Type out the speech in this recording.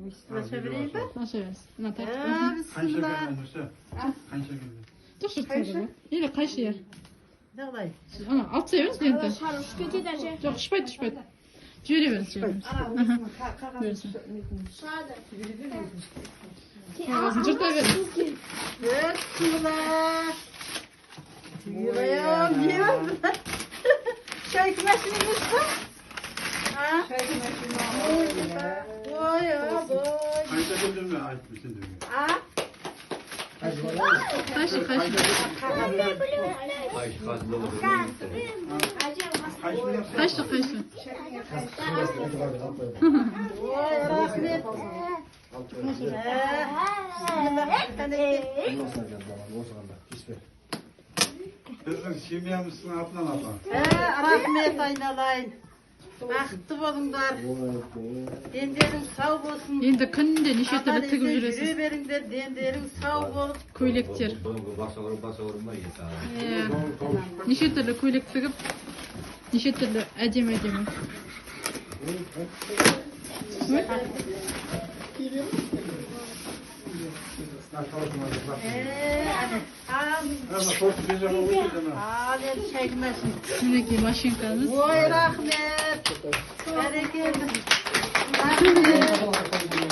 Аша берейін ба? Аша беріңіз. Мына тартып. Ә, Қанша бісміллә. екен Нұрса? Қанша екен? Дұрыс жыртылды. Или қайшы ер. Давай. Ана алып тастай беріңіз лента. Шар ұшып кетеді, әже. Жоқ, ұшпайды, ұшпайды. Жібере беріңіз, жібере беріңіз. Аха. Берсін. Шығады. Қағазын жырта беріңіз. Бісміллә. Ойбай-ау, не бар бұнда? Шайки машина емес па? А? Ой, абой. Қанша екен мен айттым сендерге. А? Қайшы, қайшы. Қайшы Қайшы, қайшы. Ой, рахмет. Ә, бісміллә. Біздің семьямыздың атынан, апа. Ә, рахмет, айналайын. Бақытты болыңдар. Дендерің сау болсын. Енді күнде неше түрлі Аман тігіп есен жүре жүресіз. беріңдер, дендерің сау болып. Көйлектер. Иә. Неше түрлі көйлек тігіп, неше түрлі әдемі әдемі. Ой, Ә, әне. Ал, Ана торты бер жаққа қойып кет, ана. ал енді шайки машина. Мінекей машинкамыз. Ой, рахмет. Бәрекелді. Рахмет.